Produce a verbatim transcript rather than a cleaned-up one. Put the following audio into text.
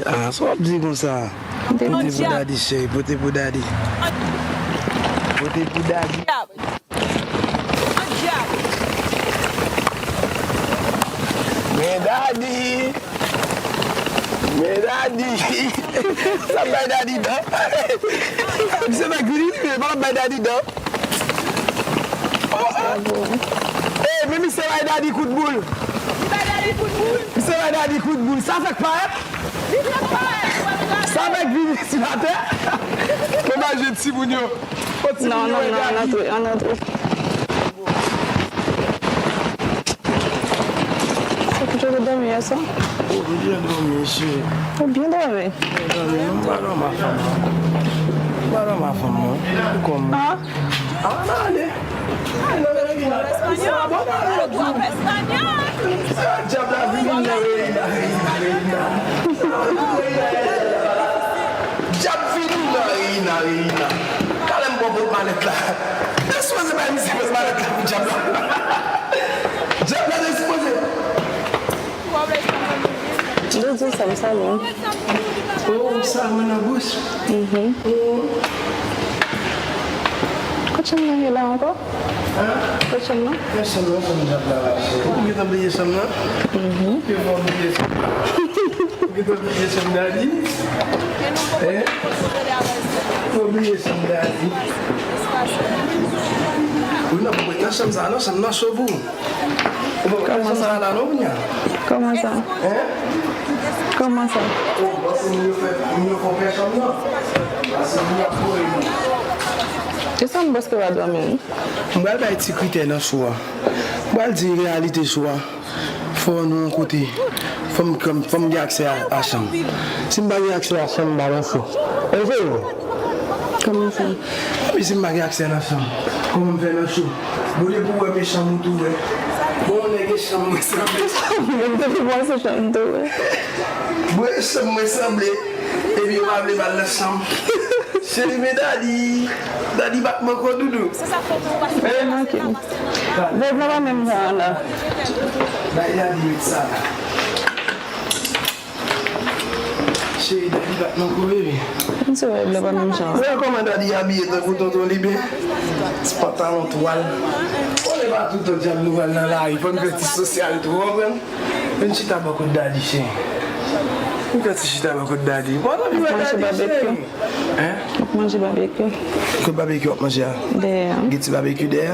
Ah, sa w ap di konsa? Pote pou dadi, cheri, pote pou dadi. Pote pou dadi. Men dadi! Men dadi! Sa bay dadi dan. Misye bay gri, li pa bay dadi dan. Oh, oh. Ey, men misye bay dadi kout boul. Misye bay dadi kout boul. Sa fèk parèt. Sa fèk vini sou latè. Mwen pa jwe timoun yo. Non, non, non, ann antre, ann antre. Sa ki te dòmi yè swa? Ou byen dòmi, mesye. Ou byen dòmi? Byen dòmi, non, m pa dòmi a fanm nan. M pa dòmi a fanm nan. Ou kòm. Ah? Ah, nan ale. Ay, nan ale, vin ale. Sa bon, nan ale. Dyab la vini nan Reina, Reina, Reina. Dyab vini nan Reina, Reina. Talè m pran pòt malèt la. Mwen sipoze bay misye pòt malèt la pou dyab la. Dyab la te sipoze. Doudou, sa m salye w. Oh, sa mwen nan bouch. Mhm. Oh. Kot chanm nan ye la ankò? Hein? Kot chanm nan? Men chanm nan, chanm dyab la rache. Ou gentan bliye chanm nan? Mhm. Ou gentan bliye chanm nan? Ou gentan bliye chanm dadi? Hein? Ou bliye chanm dadi? Wi, nan, pou nan chanm sa, nan, chanm nan cho pou ou. Ou pa pral fè sa la non, kounye a? Kòman sa? Hein? Kòman sa? Oh, pase moun yo fè, moun yo fè chanm nan. Pase moun yo ap kore nou. E sa m panse pa dòmi. M pral bay ti kritè nan cho a. M pral di reyalite cho a. Fò nou yon kote. Fò m, fò m gen aksè a, a chanm. Si m pa gen aksè a chanm, m pa nan cho. Oke? Kòman sa? Epi si m pa gen aksè nan chanm, kòman m fè nan cho? Bon, depi w wè mechan m ou tou wè. Bon, nèg e chanm mwen sanble. Depi w wè se chanm tou wè. Bon, e chanm mwen sanble. Epi yo pa vle m al nan chanm. Cheri, men dadi. Dadi bat mwen kò doudou. Se sa fè w pa. Vèv la pa menm jan an la. Bay dadi met sa la. Cheri, dadi bat nan kou, bebe. M di w, vèv la pa menm jan. Wè kòman dadi abiye tankou tonton Liben? Ti pantalon twal. Konnen pa tout tan dyab nou pral nan lari, fò n fè ti sosyal tou, w konprann? Vin chita bò kot dadi, cheri. Vin fè ti chita bò kot dadi. Bon, ann manje babekyou. Hein? Manje babekyou. Kot babekyou w ap manje a? Dèyè. Gen ti babekyou dèyè?